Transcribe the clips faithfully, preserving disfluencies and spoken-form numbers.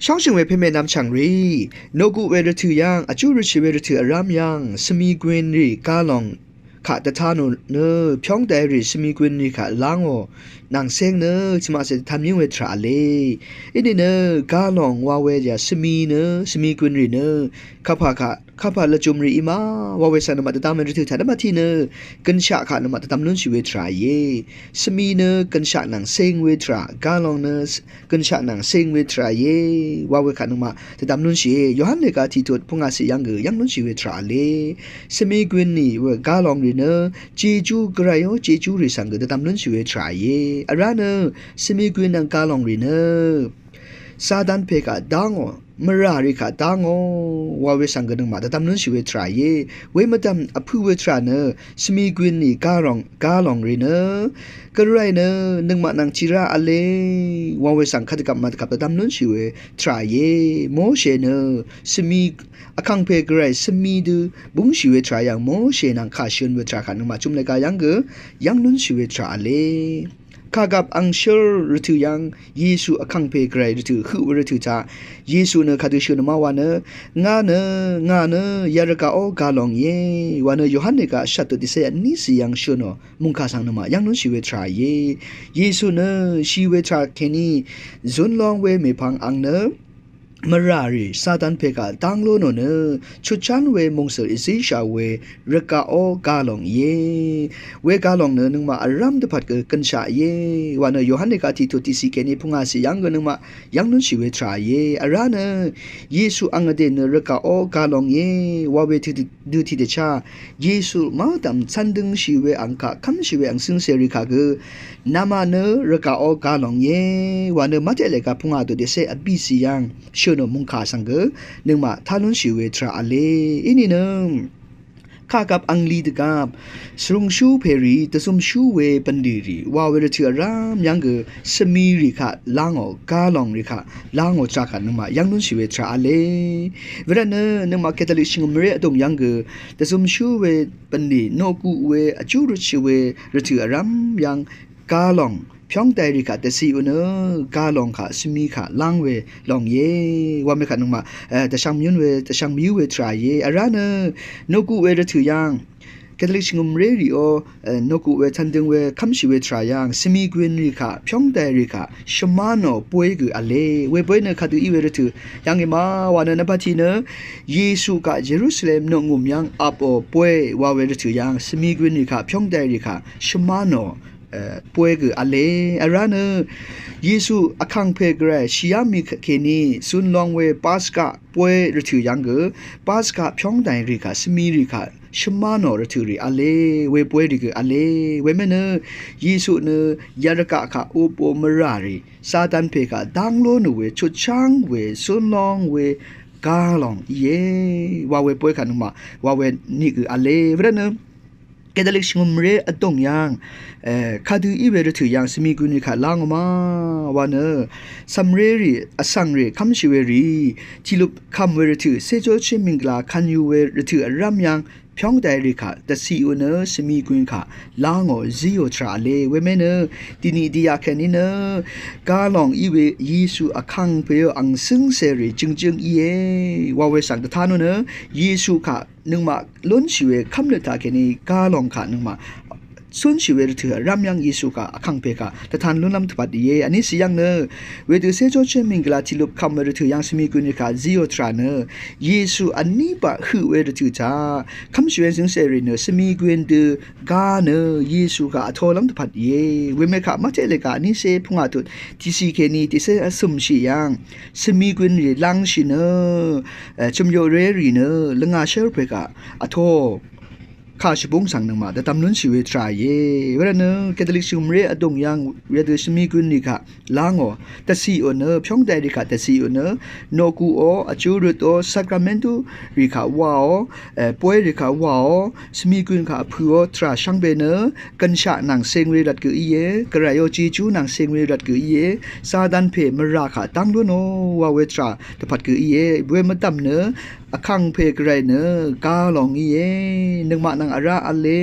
Shóngshø̀ng we pème nvmchv̀ng rì, noqguq we rvtø̀ yv́ng, vjú rvshì we rvtø̀ vrv́m yv́ng, svmi gwin rì galòng kaq dvta nò nø, pyóngdai rì svmi gwin rì kaq lángò nvng séng nø, chvmaqcè dvtvm yǿng we tvrà v̄le. Inìnø galòng wa we yà svmi nø, svmi gwin rì nø, kapà kaq, kapà lvjùm rì í ma, wa we svng nøngmaq dvdvm we rvtø̀ taq dvmvt í nø, gønshaq kaq nøngmaq dvdvm lúnshì we tvrà íe. Svmi nø gønshaq nvng séng we tvrà, galòng nø gønshaq nvng séng we tvrà íe, wa we kaq nøngmaq dvdvm lúnshìe. Yohan lèga tiqtut pungàciq yv́ng gø yv́ng lúnshì we tvrà v̄le. Svmi gwin nì we galòng rì nø, Jejú gvray ó, Jejú rì svng gø dvdvm lúnshì we tvrà íe. Vrá nø, svmi gwin nvng galòng rì nø, Satan pè kaq dángò, mvrà rì kaq dángò, wa we svng gø nøngmaq dvdvm lúnshì we tvrà íe. We mvdv̀m vpø̄ we tvrà nø, svmi gwin nì galòng, galòng rì nø, gvray nø, nøngmaq nvng tiqrá v̄le, wa we svng kadvgvp mvdvgvp dvdvm lúnshì we tvrà íe. Moshe nø, svmi, vkàngpè gvray svmi dø, búngshì we tvrà yv́ng Moshe nvng kà shøn we tvrà kaq nøngmaq chumlèga yv́ng gø, yv́ng lúnshì we tvrà v̄le. Kàgvp angshǿr rvtø̀ yv́ng, Yesu vkàngpè gvray rvtø̀, høq we rvtø̀ taq, Yesu nø kadø shø̀n nø ma wa nø, ngà nø, ngà nø, yarvgaq ó galòng íe, wa nø Yohan lèga shvttut tiqcé vníciq yv́ng shø̀n nò, mungkà svng nøngmaq yv́ng lúnshì we tvrà íe. Yesu nø, shì we tvrà kèní, zunlong we mèpvng ang nø, mvrà rì, Satan pè kaq dáng lú nò nø, chutchán we mòngsø̀r èzíshà we, rvgaq ó galòng íe. We galòng nø nøngmaq vrv́m dvpvt gø gønshaq íe. Wa nø Yohan lèga tiqtut tiqciq kèní pungàciq yv́ng gø nøngmaq yv́ng lúnshì we tvrà íe. Vrá nø, Yesu ang vdè nø rvgaq ó galòng íe. Wa we tiqdø dø tiqdvchá, Yesu mvdv̀m cv̄n døngshì we ang kaq, kv́mshì we ang cǿngcèrì kaq gø, namaq nø rvgaq ó galòng íe, wa nø Mateq lèga pungà dø tiqcé vbìcì yv́ng, shø̀n nò mungkà svng gø, nøngmaq tá lúnshì we tvrà v̄le, inìnø. Kàgvp angli dvgvp, svrūngshú pèrì, dvzumshú we bv̀nlì rì, wa we rvtø̀ vrv́m yv́ng gø, svmi rì kaq lángò, galòng rì kaq lángò tvrà kaq nøngmaq yv́ng lúnshì we tvrà v̄le. Wervtnø nøngmaq Katolik shvngø̀mré vdùng yv́ng gø, dvzumshú we bv̀nlì noqguq we vjú rvtshì we rvtø̀ vrv́m yv́ng galòng pyóngdai rì kaq dvciq nø galòng kaq svmi kaq láng we lòng íe. Wa mè kaq nøngmaq, e, dvshvng myún we, dvshvng myú we tvrà íe. Vrá nø noqguq we rvtø̀ yv́ng Katolik shvngø̀mré rì ó, e, noqguq we cv̄n døng we kv́mshì we tvrà yv́ng svmi gwin rì kaq pyóngdai rì kaq shvmá nò bóy gø v̄le. We bóy nø kadø í we rvtø̀ yv́ng íe ma wa nø nvpvt tiq nø Yesu kaq Yerusalem noqngùm yv́ng apò bóy wa we rvtø̀ yv́ng svmi gwin rì kaq pyóngdai rì kaq shvmá nò, e, bóy gø v̄le. Vrá nø Yesu vkàngpè gvray shìá mì kèní zunlong we Paska bóy rvtø̀ yv́ng gø Paska pyóngdai rì kaq svmi rì kaq shvmá nò rvtø̀ rì v̄le, we bóy rì gø v̄le, we mè nø, Yesu nø, yarvgaq kaq upò mvrà rì, Satan pè kaq dáng lú nò we, chutcháng we, zunlong we, galòng íe, wa we bóy kaq nøngmaq, wa we niq gø v̄le, wervtnø, Katolik shvngø̀mré vdùng yv́ng, e, kadø í we rvtø̀ yv́ng svmi gwin rì kaq lángò ma, wa nø, cv̀mré rì, vsv̀ng rì, kv́mshì we rì, tiqlup kv̀m we rvtø̀, céjóchí mìnggvlá kv̀n yù we rvtø̀ vrv́m yv́ng, pyóngdai rì kaq dvciq nø svmi gwin kaq lángò zíò tvrà v̄le. We mè nø dìnìq dìyaq kèní nø galòng í we Yesu vkàngpè ó ang cǿngcèrì jø̀ngjǿng íe. Wa we svng dvtá nò nø Yesu kaq nøngmaq lúnshì we kv́mnøt taq kèní galòng kaq nøngmaq cúnshì we rvtø̀ vrv́m yv́ng Yesu kaq vkàngpè kaq dvtan lúnlv́m dvpvt íe. Vní cì yv́ng nø wedø céjóchí mìnggvlá tiqlup kv̀m we rvtø̀ yv́ng svmi gwin rì kaq zíò tvrà nø Yesu vní baq høq we rvtø̀ taq kv́mshì we cǿngcèrì nø svmi gwin dø ga nø Yesu kaq vtolv́m dvpvt íe. We mè kaq Mateq lèga vnícé pungà tut tiqcì kèní tiqcé vcø̀mshì yv́ng svmi gwin rì lángshì nø, e, chø̀myoqré rì nø lvngà shv́r pè kaq vto kà shvbúng svng nøngmaq dvdvm lúnshì we tvrà íe. Wervtnø Katolik shvngø̀mré vdùng yv́ng wedø svmi gwin rì kaq lángò dvciq nø, pyóngdai rì kaq dvciq nø, noqguq ó, vjú røt ó, sakramentu rì kaq wà ó, e, bóy rì kaq wà ó, svmi gwin kaq vpø̀ ó tvrà shvngbe nø gv̀nshaq nvng ceng we rvt gø íe, gvray ó Jejú nvng ceng we rvt gø íe, Satan pè mvrà kaq dáng lú nò wa we tvrà dvpvt gø íe, we mvdv̀m nø vkàngpè gvray nø galòng íe, nøngmaq vrá v̄le.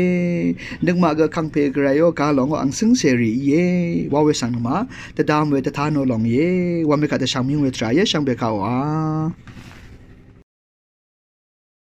Nøngmaq gø kàngpè gvray ó ga lòng ó ang cǿngcèrì íe. Wa we svng nøngmaq dvdvm we dvta nò lòng íe. Wa mekaq dvshvng mvyǿng we tvrà íe shvngbe kaq wa.